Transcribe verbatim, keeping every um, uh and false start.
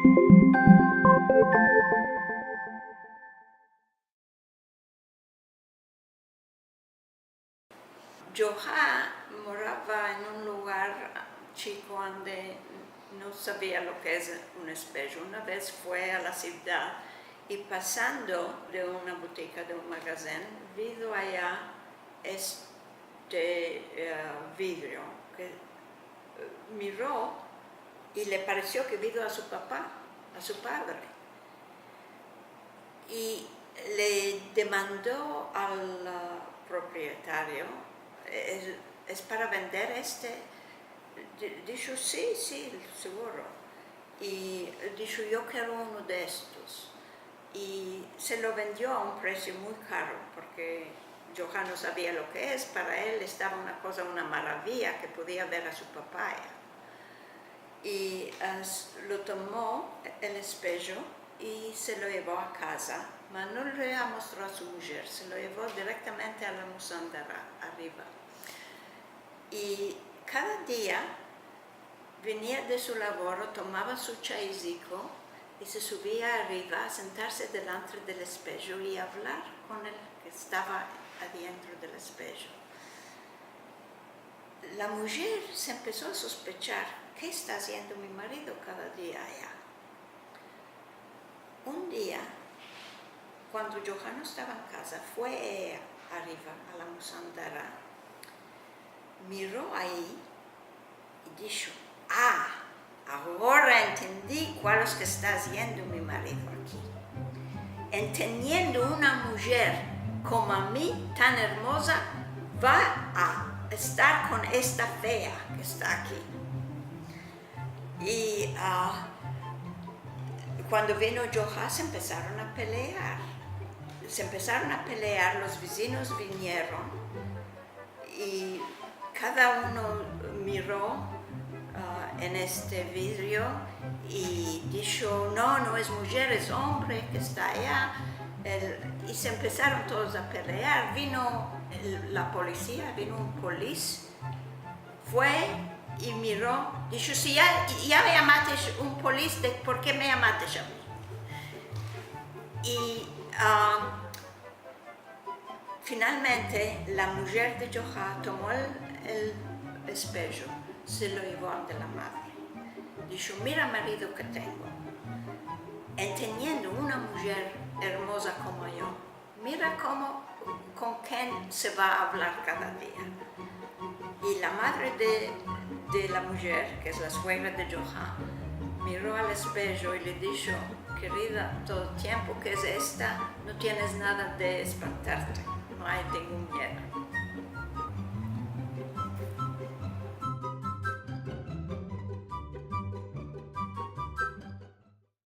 Djoha morava en un lugar chiko ande no savia lo ke es un espejo. Una vez fue a la sivdad i pasando de una butika, de un magazen, vido aya este, eh, vidrio ke, eh, miro i le paresio ke vido a su papa, a su padre. I le demando al, ah, proprietario, "Es, es para vender este?" Di-, disho, "Si, si, seguro." I disho, "Yo kero uno de estos." I se lo vendio a un presio muy karo, porke Djoha no savia lo ke es. Para el estava una koza, una maravia, ke podia ver a su papa aya. I, ah, s-, lo tomo el espejo i se lo yevo a kaza, ma no le amostro a su mujer, se lo yevo direktamente a la musandara ariva. I kada dia venia de su lavoro, tomava su chayziko i se suvia ariva a sentarse delantre del espejo i avlar kon el ke estava adientro del espejo. La mujer se empeso a sospechar, "Ke esta aziendo mi marido kada dia aya?" Un dia, kuando Djoha no estava en kaza, fue eya ariva a la musandara, miro ayi i disho, "Ah, agora entendi kual es ke esta aziendo mi marido aki. En teniendo una mujer komo a mi, tan ermoza, va a estar kon esta fea ke esta aki." I, ah, kuando vino Djoha, se empesaron a pelear. Se empesaron a pelear, los vizinos vinieron i kada uno miro, ah, en este vidrio i disho, "No, no es mujer, es ombre ke esta aya." El, i se empesaron todos a pelear. Vino el, la polisia, vino un polis, fue i miro, disho, "Si ya, ya me yamates un polis, de, por ke me yamates a mi?" I, ah, finalmente, la mujer de Djoha tomo el, el espejo, se lo yevo ande la madre. Disho, "Mira marido ke tengo. En teniendo una mujer ermoza komo yo, mira komo, kon ken se va a avlar kada dia." I la madre de, de la mujer, ke es la suegra de Djoha, miro al espejo i le disho, "Kerida, todo tiempo ke es esta, no tienes nada de espantarte, no ay ningun miedo."